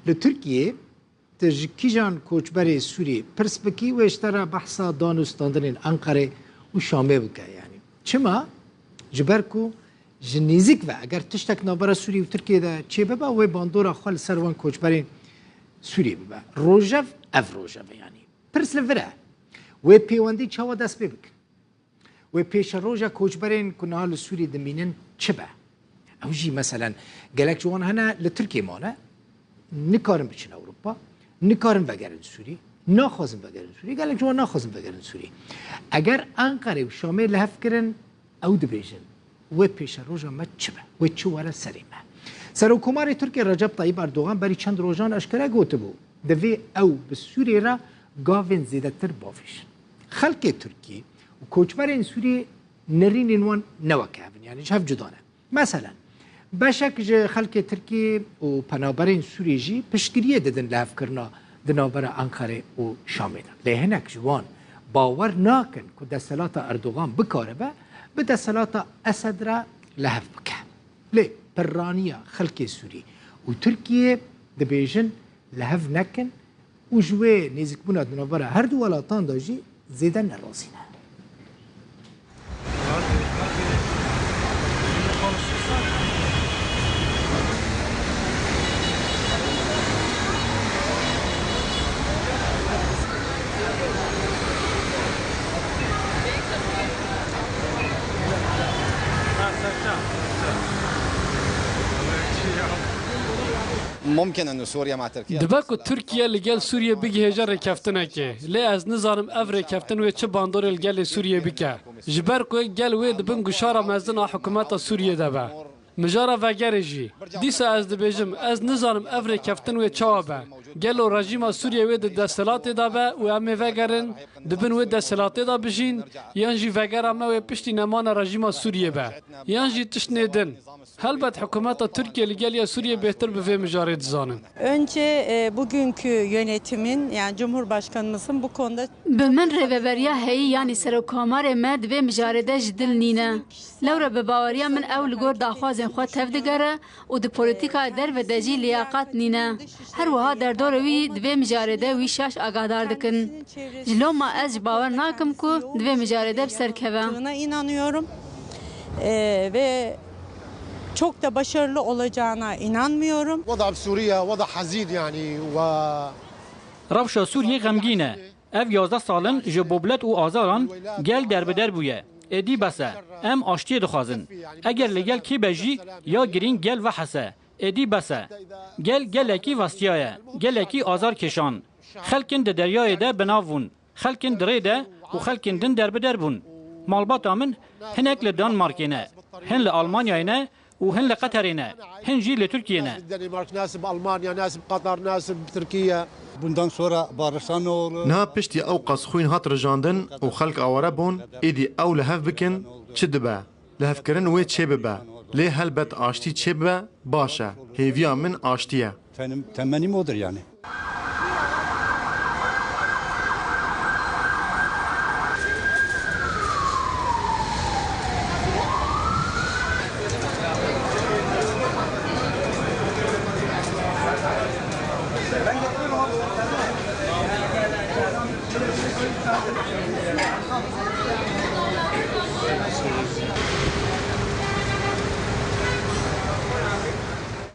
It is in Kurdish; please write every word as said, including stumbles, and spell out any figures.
Li Tirkiyê tu ji kîjan koçberê Sûrî pirs bikî, wê ji te re behsa dan û standinên Enqerê û Şamê bike. Yanî çima? Ji ber ku ji nêzik ve eger tiştek navbera Sûrî û Tirkiyê de çêbibe, wê bandora xwe li ser wan koçberên Sûrî bibe. Rojev ev rojev e yanî. Pirs li vir e. Wê pêwendî çawa dest pê bikin? Wê pêşeroja koçberên ku niha li Sûrî dimînin çi be? Ew jî meselen gelek ji wan hene li Tirkiyê mane, nikarin biçin Ewropa, nikarin vegerin Sûrî, naxwazin vegerin Sûrî, gelek ji wan naxwazin vegerin Sûrî. Eger Enqere û Şamê li hev kirin, ew dibêjin, wê pêşeroja me çi be, wê çi were serê me? Serokkomarê Tirkiyê Recep Tayyip Erdogan berî çend rojan eşkere gotibû, divê ew bi Sûriyê re gavên zêdetir bavêjin. Xelkê Tirkî û koçberên Sûriyê nerînên wan ne weke hev in, yanî ji hev cuda ne. Meselen, beşek ji xelkê Tirkî û penaberên Sûriyê jî piştgiriyê didin lihevkirina di navbera Enqerê û Şamê de. Lê hinek ji wan bawer nakin ku desthilata Erdogan bikaribe bi desthilata Esed re li hev bike. Lê pirraniya xelkê Sûrî û Tirkiyê dibêjin li hev nekin û ji wê nêzîkbûna di navbera her du welatan de jî zêde nerazî ne. ممكن أن سوريا مع تركيا Dibe ku Tirkiye li gel Sûriyê bigihêje rêkeftinekê. Lê ez nizanim ev rêkeftin wê çi bandorê li gelê Sûriyê bike. Ji ber ku gel wê di bin guşara mezin a hikûmeta Sûriyê de be. Mijara vegerê jî. Dîsa ez dibêjim, ez nizanim ev rêkeftin wê çawa be. Gelo rejîma Sûriyê wê di desthilatê de be û em ê vegerin, di bin wê desthilatê de bijîn, yan jî vegera me wê piştî nemana rejîma Sûriyê be. Yan jî tiştnê din. Helbet hikûmeta Tirkiye li gel ya Sûriyê bêhtir bi vê mijarê dizanin. Önce, e, bugünkü yönetimin, yani Cumhurbaşkanımızın bu konuda Bi min rêveberiya heyî yanî serokkomarê me di vê mijarê de ji dil nîne. Lewre bi baweriya min ew li gor daxwazên xwe tev digere û di polîtîkaya derve de jî liyaqat nîne. Her wiha derdorê wî di vê mijarê de wî şaş agahdar dikin. Ji loma ez ji bawer nakim ku di vê mijarê de bi ser keve. Yaptığına inanıyorum. Ee, ve çok da başarılı olacağına inanmıyorum. وضع بسوريا وضع حزين يعني و Rewşa Sûriyê xemgîn e. Ev yazdeh sal in ji boblet û azaran gel derbider bûye. Êdî bes e. Em aştiyê dixwazin. Eger li gel kê be jî ya girîng gel vehese. Êdî bes e. Gel gelekî vestiyaye. Gelekî azar kêşan. Xelkin di deryayê de bi nav bûn. Xelkin di rê de û xelkin din derbider bûn. Malbata min hinek li Danmarkê ne, hin li Almanyayê ne û hin li Qeterê ne, hin jî li Tirkiyê ne. Danimark, nasib Almanya, nasib Qatar, nasib Tirkiye. Bundan sonra barışa ne olur? Niha piştî ew qas xwîn hat rijandin û xelk aware bûn, êdî ew li hev bikin, çi dibe? Lihevkirin wê çêbibe. Lê helbet aştî çêbibe, baş e. Hêviya min aştî ye. Tenim-, temennim odur yani.